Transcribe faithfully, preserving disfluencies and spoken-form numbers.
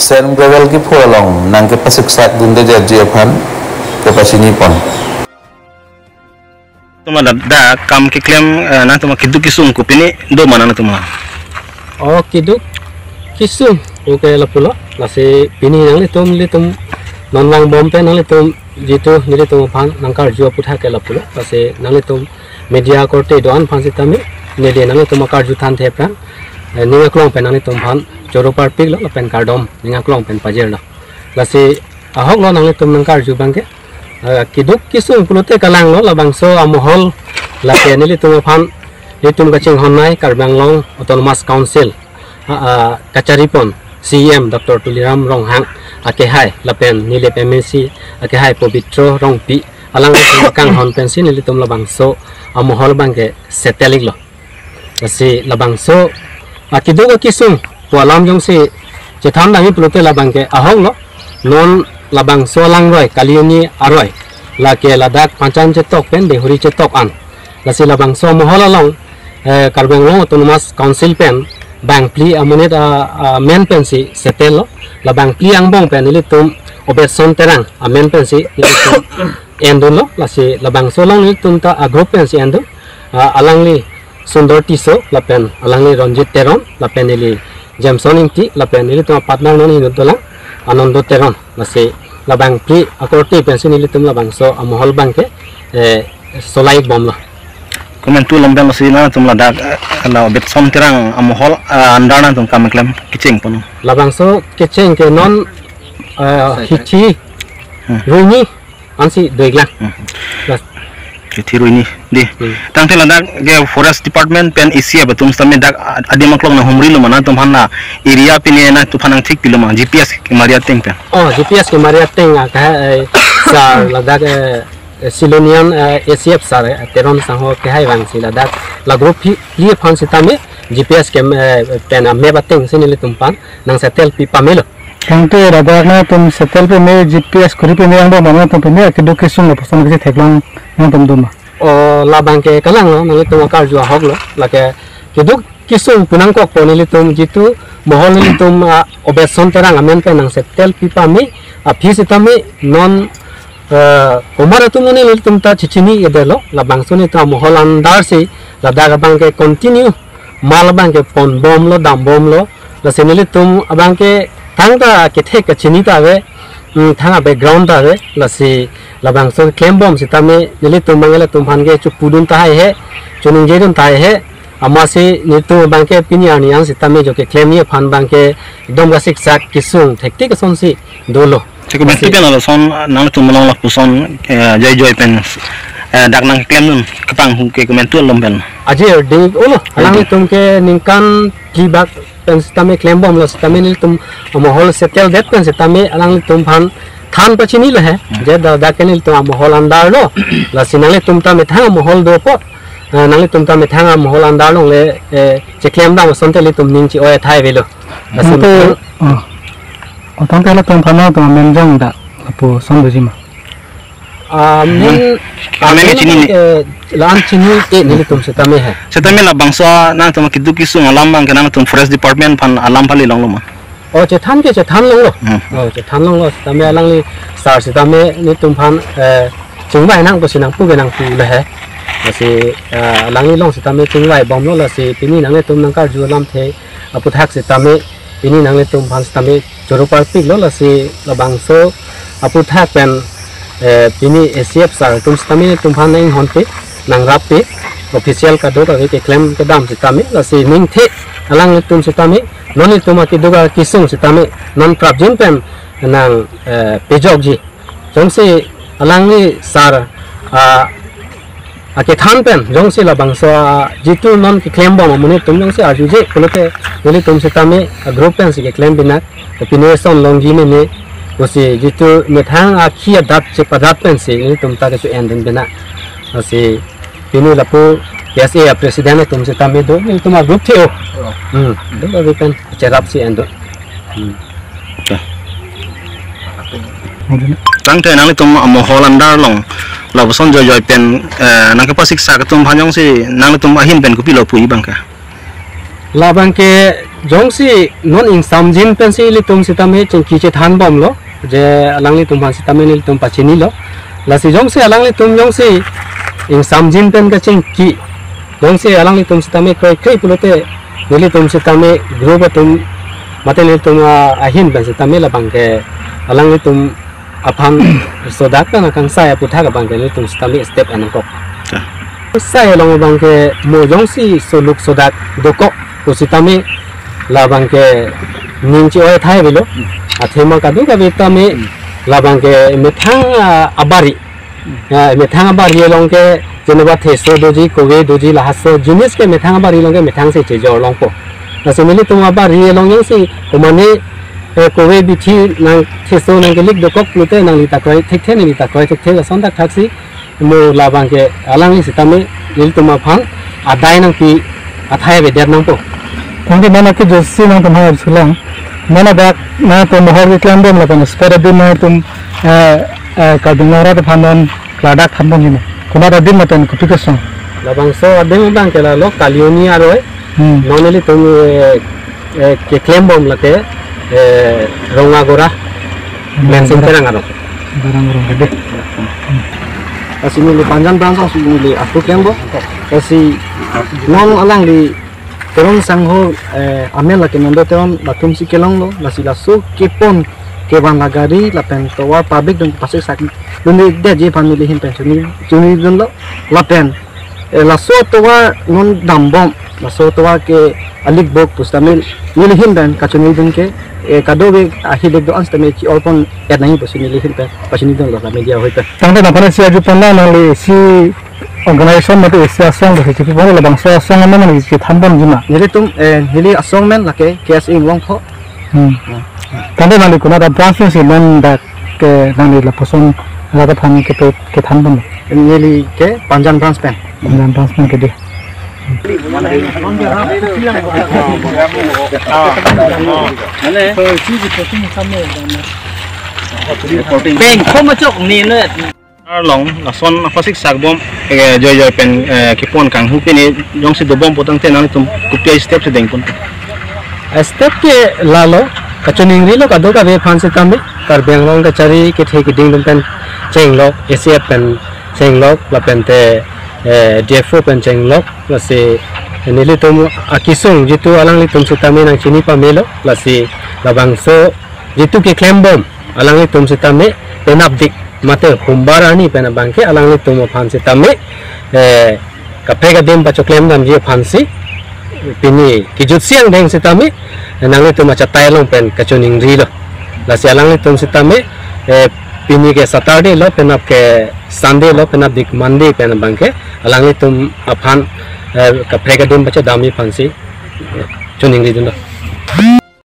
Sen Gravel kepho along nangkepasiksak dunde jarji aphan kepachini pon. Tuma da, da kam keklem, eh, nangtum keduk kesung kopine do ma nangtum? O keduk kesung oke lapulo. Lasi pini nanglitum, nelitum non vangbom pen nanglitum jitu nelitum aphan nangkarju aputhak ke lapulo. Lasi nanglitum media korte do-an aphan sitame neli nanglitum akarju than thepran, eh, ning aklong pen nanglitum aphan choro parpiklo lapen kardom ning aklong pen pajirlo. Lasi ahoklo nanglitum nangkarju abangke. Eh, keduk kesung pulote kalanglo, labangso amohol lake nelitum aphan, nelitum kachinghon nei Karbi Anglong Autonomous Council, ah, ah, kachari pon C E M Doctor Tuliram Ronghang akehai lapen Nilip M A C akehai Pobitro Rongpi alangli kanghon pensi nelitum labangso amohol abangke settle iklo. Lasi labangso akeduk akesung pu alam jongsi chethan dami pulote labangke ahoklo. Non labangso alangroi, kali arni aroi, lake ladak Pancham chetok pen Deihori chetok an. Lasi labangso amohol along, eh, Karbi Anglong Autonomous Council pen bangphli amonit a, amen pensi settle lo. Labangphli angbong pen nelitum Obetson Terang amen pensi nelitum endunlo. Lasi labangso along nelitum ta a-group pensi endun. Ah, alangli Sundor Tisso lapen alangli Ronjit Teron lapen neli Jameson Ingti lapen nelitum a-partner non inut dolang Anando Teron. Lasi labangphli akorte pensi nelitum labangso amohol abangke, eh, solai bomlo. Komantu along pen lasi nangtum ladak, eh, la Obetson Terang amohol, eh, under nangtum kam keklem kecheng pon? Labangso kecheng ke non, eh, hithi, hmm, ruini ansi doiklang. Hmm. Las- Hithi ruini di. Hmm. Tangte ladak ke Forest Department pen A C F atum sitame dak ad-, adim aklong nanghumrilo ma nangtum aphan la area pine nangtum aphan nangthik pilo ma G P S kemari ateng pen? Oh, G P S kemari ateng, ah, ka, eh, sir ladak, eh, eh, Silonian, eh, A C F sir, eh, Teron Sangho kehai vangsi ladak la group phli, phli aphan sitame G P S ke, eh, pen, ah, map atengsi nelitum aphan nang settle pi pamelo. Tangte ladak nangtum settle pame, G P S kori pame angbong ma nangtum pame akeduk kesung lapuson kesi theklong nangtum do ma? O, labangke kalanglo, nanglitum akarju ahoklo. Lake keduk kesung pu nangkokpo, nelitum jitu mohol nelitum, ah, Obetson Terang amen pen nang settle pi pame aphi sitame non, eh, komat atum nelitum ta chechini-edetlo. Labangso nelitum amohol under si ladak abangke continue mal abangke ponbomlo, dambomlo. Lasi nelitum abangke thangta kethek kachini ta ave, mm, thang a-background ta ave. Lasi labangso klembom sitame nelitum abangke latum aphan ke chepudun tahai he, chiningjedun tahai he. Amatsi nelitum abangke pini arni an sitame jo keklemji aphan abangke ekdom kasiksak kesung thektik asonsi dolo. Che komantu pen lason nangtum along lapuson, eh, joijoi pen, eh, dak nangklemdun kepanghu ke komantu along pen? Aje ding olo, alanglitum ke ningkan phli bak pen sitame klembomlo sitame nelitum amohol settle det pen sitame alanglitum aphan than pachinilo he. Hmm. Je da, dak ke nelitum amohol under lo. Lasi nanglitum ta methang amohol do apot, eh, nanglitum ta methang amohol under longle, eh, cheklem dam asonte nelitum ning chi-oi athai avelo. Lasi ante, methang, oh. Oh, tangte latum aphan nangtum amen jong da lapuson doji ma? Amen, amen amen chini ne? Eh, la-an chini-e nelitum sitame he. Sitame labangso nangtum keduk kesung alam abangke nangtum Forest Department aphan alam pali longlo ma? Oh, chethan ke chethan longlo. Hmm. Oh, chethan longlo. Sitame alangli sir sitame nelitum aphan, eh, chingvai nang pusi nangpu ke nangpu le he. Lasi, eh, alangli along sitame chingvai bomlo, lasi pini nanglitum nangkarju alamthe aputhak sitame pini nanglitum aphan sitame choro parpiklo. Lasi labangso aputhak pen, eh, pini A C F sir atum sitame nelitum aphan nang-inghonpi, nangrappi, official kadokave keklem kedam sitame. Lasi ningthe alanglitum sitame non nelitum akeduk akesung sitame non prapjin pen nang, eh, pejokji. Jongsi alangli sir, ah, akethan pen jongsi labangso, ah, jitu non keklembom amonit atum jongsi arjuje pulote nelitum sitame, ah, group pensi keklem pinak, pini eson longji mene pusi jitu methang akhi adat chepadat pensi nelitum ta kecho-endun pinak. Lasi pini lapu K S A president atum sitame do, nelitum agroup the-o. Oh. Hmm. Dokave pen cherapsi endun. Hmm. Tangte nanglitum amohol under along lapuson joijoi pen, eh, nangkepasiksak atum aphan jongsi nanglitum ahin pen kopilo puji abangke? Labang ke jongsi non ingsamjin pensi ilitum sitame chingki chethan bomlo, je alanglitum aphan sitame nelitum pachinilo. Lasi jongsi alanglitum jongsi ingsamjin pen kachingki, jongsi alanglitum sitame kroikre pulote nelitum sitame group atum mate nelitum, ah, ahin pen sitame labang ke alanglitum aphan sodak ta nangkangsai aputhak abang ke nelitum sitame step en nangkok. Kangsai along abang ke mo jongsi soluk sodak dokok pusitame labang ke ning chi-oi athai avelo. Athema kadokave tame labang ke methang, ah, abari. Ya, methang abari along ke jeneba theso doji, kove doji, lahaso jinis ke methang abari along ke methang si chejor longpo. Lasi nelitum abari along jongsi komane, eh, kove bithi nang theso nangkelik dokok pulote nangli ta kroi thekthe, neli ta kroi thekthe, lason thakthaksi mo labang ke alangli sitame nelitum aphan adai nangpi athai avedet nangpo. Tangte non akejutsi nangtum ha sulang. Non adak nangtum mohor keklem bom lapen spot adim nangtum, eh, eh, Karbi Anglong arat aphan non klardak than bomji ma? Konat adim lapen kopi kosong? Labangso adim abang ke lalo Kalioni aroi. Hmm. Non nelitum, eh, eh, keklem bom lake, eh, Rongagora. Rongagora. Mensing Terang arong. Terang arong gede. Lasi neli Panjan branch si neli apu klem bom. Lasi non alangli Teron sangho, eh, amen lake Nondo Teron latum si kelonglo, lasi laso kepon kevan agari lapen tovar public atum pasik sak dunde detji aphan neli ahin pen chini, chinidunlo, lapen, eh, laso tovar non dambom, laso tovar ke alik bok pusitame neli ahin pen kachinidun ke, eh, kadokave ahilik do-an sitame chi-ol pon et nangji pusi neli ahin pen pachinidunlo la media ahoi pen. Tangte nangphan si arju pon nang nangli isi organization mate isi asong do si chipi pon labangso asong amen nangli chethan bomji ma? Nelitum, eh, neli asong amen lake K S A Inglongpho. Hmm. Hmm. Tangte nangli konat abranch si non dak ke nangli lapuson rat aphan kepe kethan bom? Neli ke Panjan branch pen. Panjan branch pen ke di. Peng, kom achok ni ne. Arlong, lason apasik sak bom, eh, joi joi pen, eh, kepon kanghu pini, jongsi dobom putangte nangtum kopi step si dengpon? Step ke lalo, kachiningrilo kadokave aphan sitame, Karbi Anglong kachari kethe keding atum pen chenglok, A C F pen chenglok, lapente, eh, D F O pen chenglok, lasi nelitum akesung jitu alanglitum sitame nangchini pamelo, lasi labangso jitu keklem bom alanglitum sitame penapdik mate humbar arni pen abang ke alanglitum aphan sitame, eh, kaprek adim pachoklem damji aphansi pini kejutsi angdeng sitame nanglitum achatai along pen kachiningrilo. Lasi alanglitum sitame, eh, pini ke Saturday lo, penap ke Sunday lo, penapdik Monday pen abang ke alanglitum aphan, eh, kaprek adim pachodamji aphansi, eh, chiningridunlo.